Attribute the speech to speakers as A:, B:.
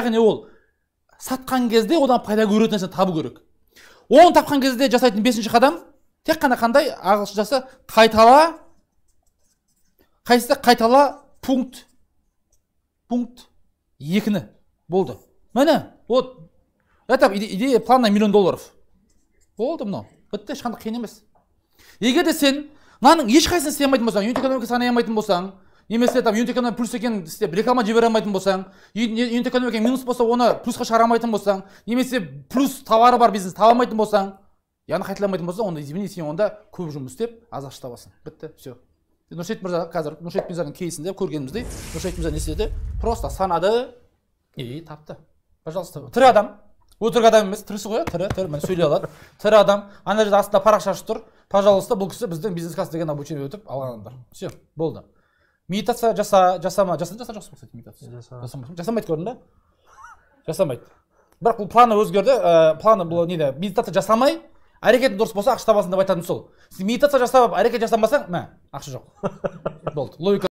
A: Яғни ол сатқан кезде одан пайда көретін нәрсені табу керек. Оны тапқан кезде жасайтын бесінші қадам тек қана қандай, ағылшыншасы қайтала, қайсысы, қайтала пункт 2-ні болды. Міне, вот это идея, план на миллион долларов болды мынау, бітті, ешқандай қиын емес. Егер де сен мынаның ешқайсысын істей алмайтын болсаң, юнит экономика санай алмайтын болсаң, немесе там юнит экономика плюс екенін істеп реклама жібере алмайтын болсаң, юнит экономика минус болса, оны плюсқа шығара алмайтын болсаң, немесе плюс товары бар бизнес таба алмайтын болсаң, яғни қайталай алмайтын болсаң, онда, извини, сен онда көп жұмыс істеп, аз ақша табасың. Бітті, все. Нұрсейіт мырза, қазір Нұрсейіт мырзаның кейсінде көргеніміздей, Нұрсейіт мырза не істеді? Просто санады и тапты. Пожалуйста, тірі адам, өтірік адам емес, тірісі ғой, тірі, тірі, міне, сөйлей алады, тірі адам. Ана жерде астында парақшасы тұр. Пожалуйста, бұл кісі біздің бизнес класс деген обучение өтіп алған адамдар. Все, болды. Медитация жаса, жасама, жаса, жаса жоқсың, кстати, медитация.
B: Жаса.
A: Жасамайды, көрдің ба? Жасамайды. Бірақ бұл планы өзгерді, планы бұл неде? Медитация жасамай, әрекетің дұрыс болса, ақша табасың деп айтатын сол. Сен медитация жасап, әрекет жасамасаң, мә, ақша жоқ. Болды. Логика.